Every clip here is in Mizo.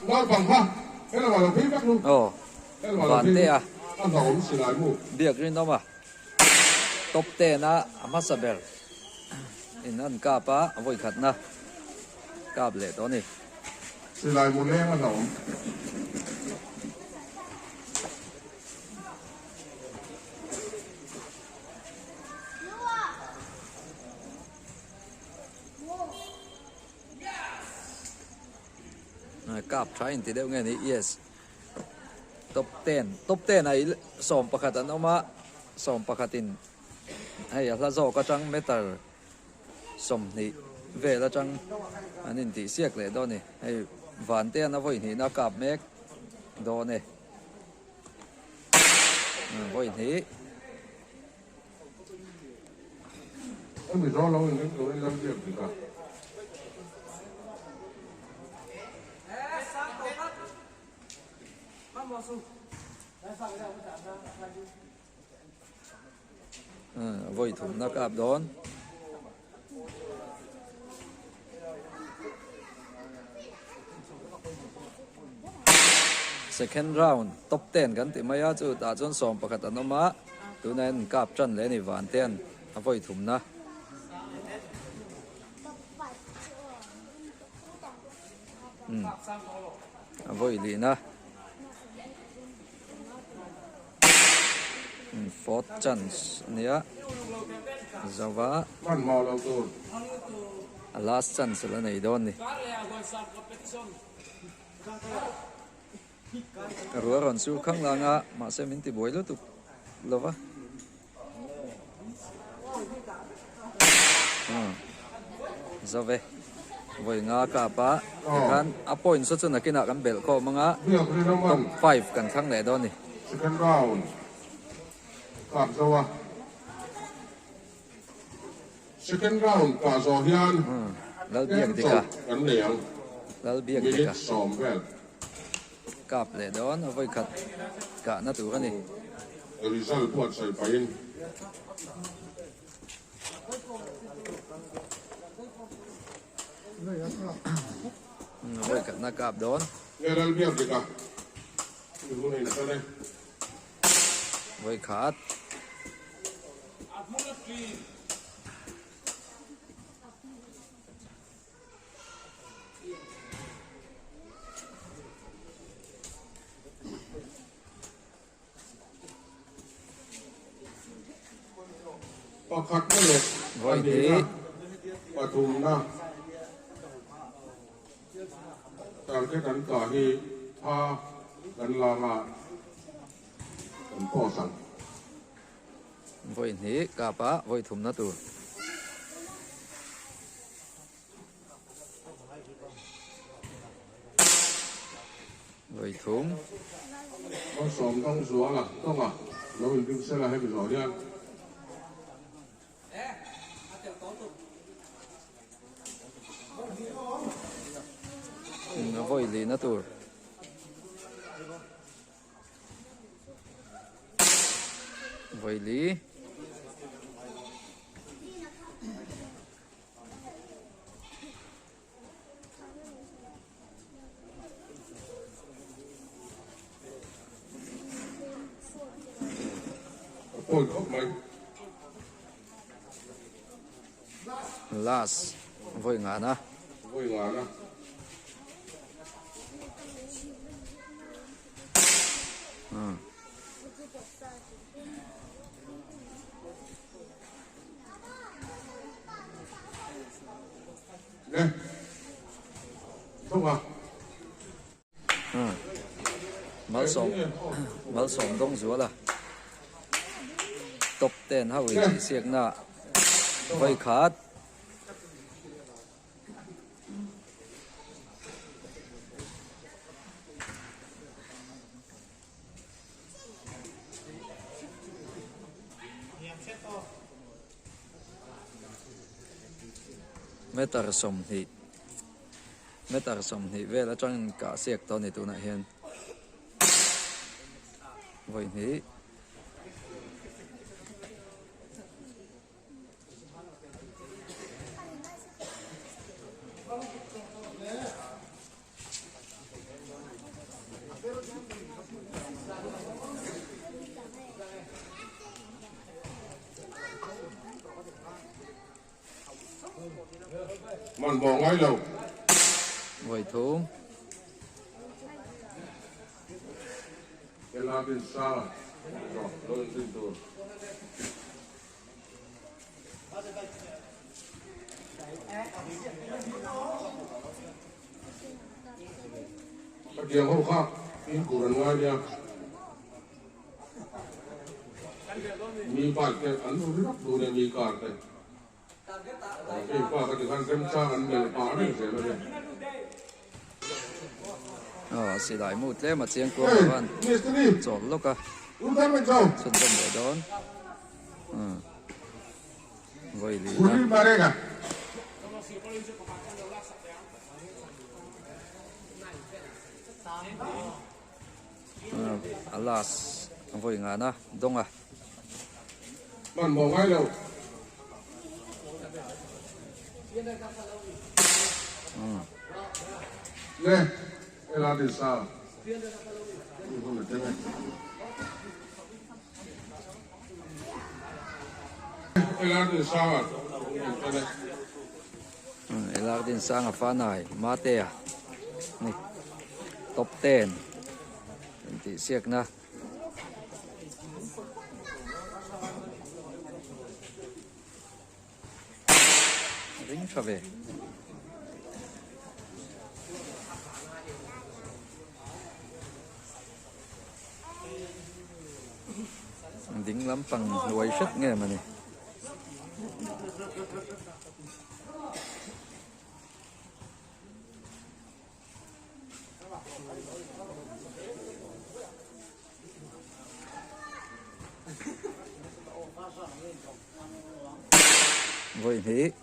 Aw Vantea biak rinawm a top ten a a hmasa ber in an kap a a vawi khatna kap leh tawh a ni. Kap tha in ti deuh nge ni yes top ten top ten ah i 11 an awm a 11 in hei a hla zawk atang meter 20 vel atang an in tih siak leh dawn a ni hei van te an a vawi hnihna kap mek dawn e vawi hnih. Vawi thumna kap dawn. Second round top ten kan ti mai a chu tah chuan 11 an awm a tunah hian kap tan leh a ni van ten a vawi thumna. A vawi lihna. Fourth chance a nia zova a last chance la nei dawn ni ruah rawn sur khang lang a mahse min ti buai lutuk lova Zove vawi nga kap a tikhan a point saw chu nakinah kan belh khawm anga top 5 kan thlang leh dawn a ni. Second round kap zo a second round kah zawh hian Lalbiak dika kan nei ang Lalbiak dika minute 10 vel. Kap leh dawn a vawi khat kahna tur a ni. Result buatsaih pahin. Vawi khatna kap dawn. Nge ral biak dik a, i hun a intan e. Vawi khat. Pakhatna leh pahnihna, pathumna target an kah hi tha kan lak a, kan post ang. Vawi hnih kap a, vawi thumna tur. Vawi thum. Malsawm dawng zuala dawnga lo inring sela hemi zawh hian. Vawi lihna tur. Vawi li. Last vawi ngana. Vawi ngana. Malsawm Malsawm dawng zual a top ten ho in tih siakna vawi khat. Meter 20 meter 20 vel atangin kah siak tawh a ni tunah hian vawi hnih. Hmanhmawh ngai lo. Vawi thum. Ela din sa rawh lo inrin tur. Hetiang ho kha in kur an ngai nia. Mi bike te an ru ringawt dun e mi car te. Hei pa ka ti khan remchang an melh pah reng zel a nia. Aw silai mu tlem a chiang kuang lo an chawl lawk a chhunzawm leh dawn umm vawi lina. A last vawi ngana dawng a. Hmanhmawh ngai lo. Le, ela din sa. Ela din sa. Ela din sang a fanai Matea ni top 10 intih siakna. Ring tha ve. Ding lampang hnuai hret nge mawni. Vawi hnih.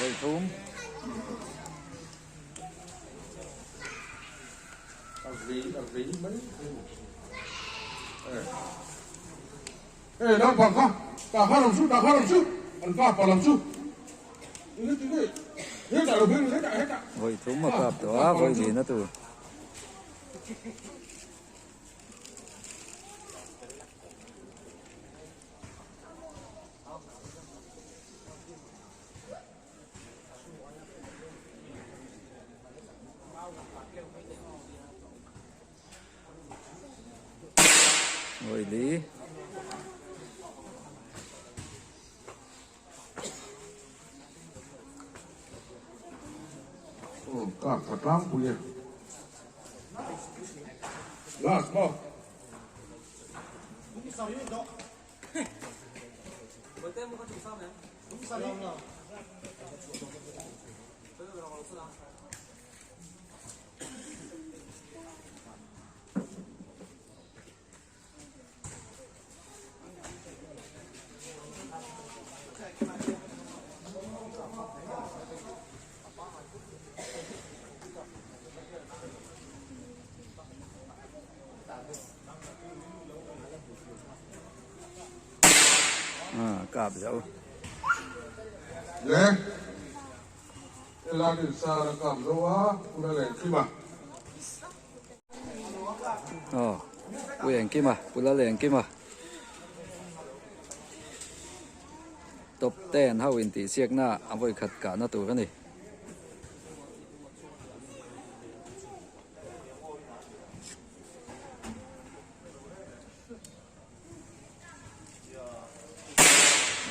Vawi thum. Hey, naupang kha, tah khan awm suh, tah khan awm suh, an pa pa lam chu. Vawi thum a kap tawh a, vawi lin a tur. Vawi li. Kap tha tlangpui e. Last maw. Kap zo. Le. Elanin sar a kap zo a, pula leh Kima. Aw, Pu Engkima, Pu Lal Engkima. Top 10 ho intihsiakna a vawi khat kahna tur a ni.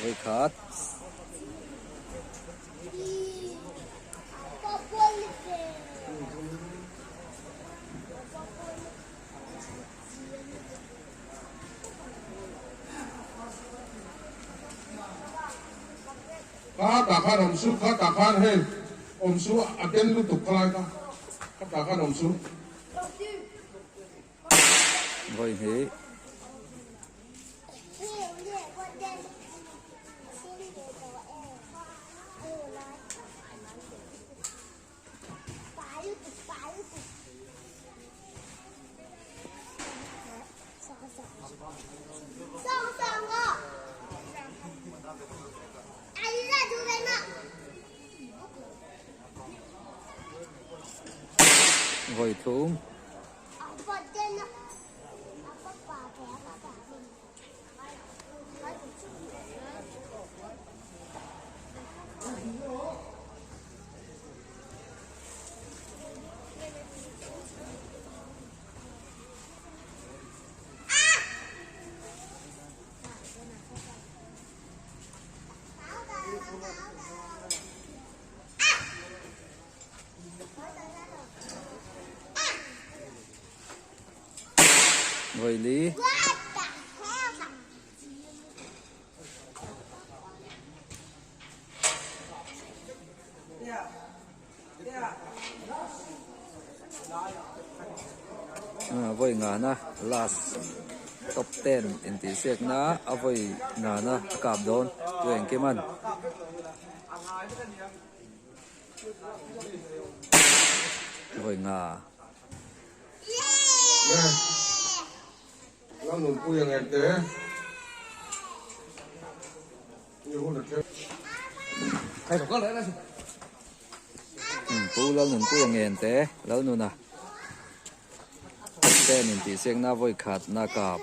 Vawi khat. Kha tah khan awm suh, kha tah khan hei awm suh a den lutuk khalai kha, kha tah khan awm suh. Vawi hnih. Vawi thum. Vawi li. Vawi ngana last top ten intihsiakna a vawi ngana a kap dawn chu engkim an. Vawi nga. Pu Lalnunpuia ngen te Lalnuna ten intihsiakna vawi khat na kap.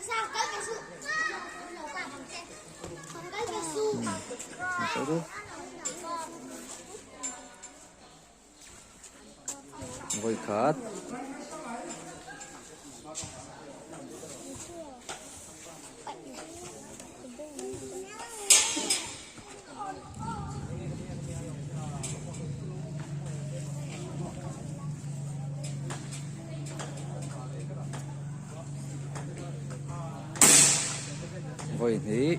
Vawi khat. Vawi hnih.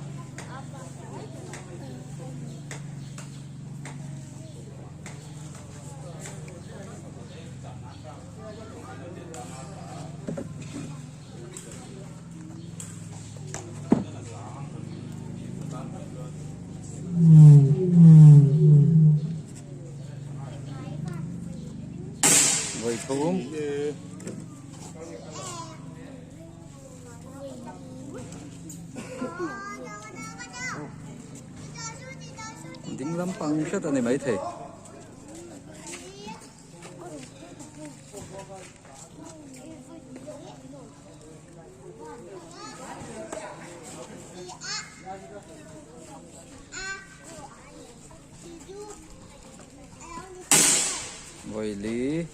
Vawi thum. Ding lampang hret a ni maithei. Vawi li.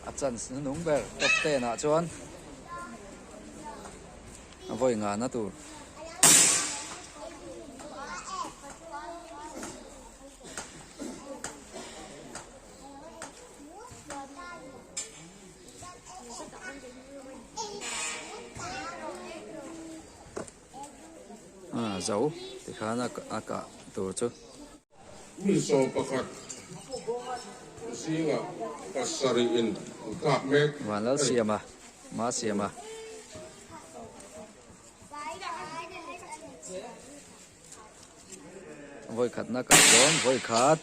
A chance hnuhnung ber top ten ah chuan a vawi nghahna tur. A zo tikhan a kah tur chu. Mi 11 zingah pasarih in an kap mek. Vanlal siama ma siama. Vawi khatna kah dawn vawi khat.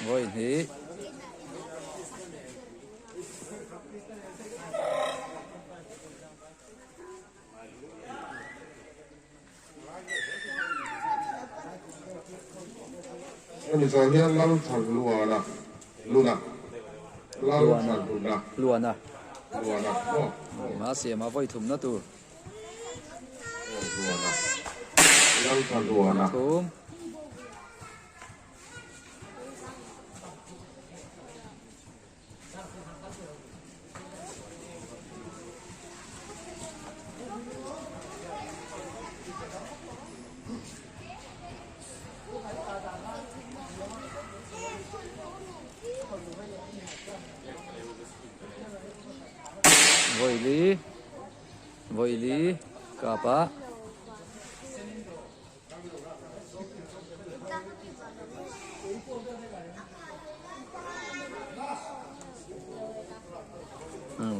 Vawi hnih. Hemi zan hian Lalthar Luana, Luna, Lalthar Luna, Luana, Luana maw? Ma siam a vawi thumna tur. Aw Luana, Lalthar Luana. Thum. Vawili vawili kap a.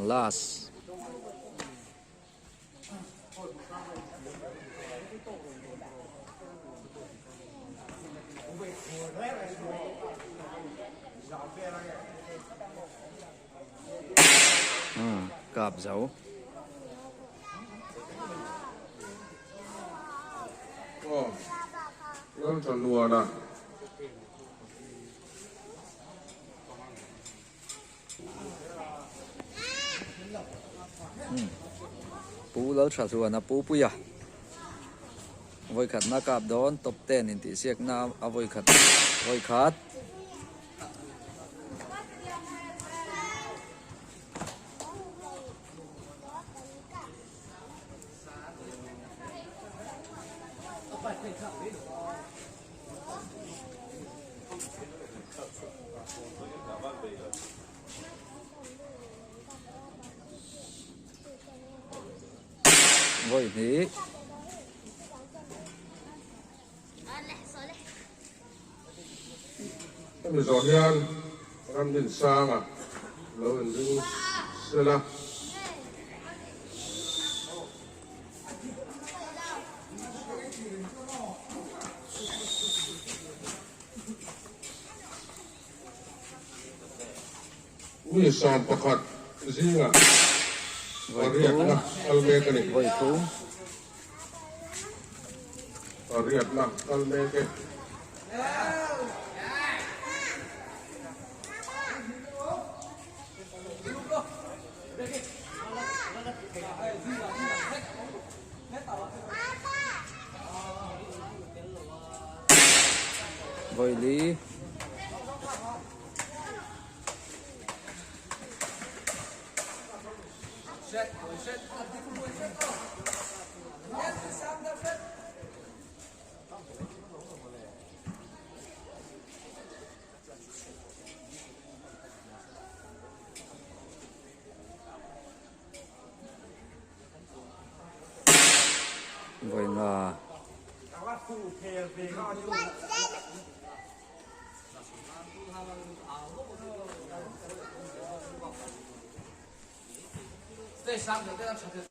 Last. Kap zo. Aw, Lalthanuana. Pu Lalthazuana Pu Puia vawikhatna kap dawn top ten intihsiakna a vawikhat vawikhat. Vawi hnih. Hemi zawh hian Ramdinsanga lo inring sela. Mi 11 zingah pariatna kal mek a ni. Pariatna kal mek e. Vawili. Vawiinga.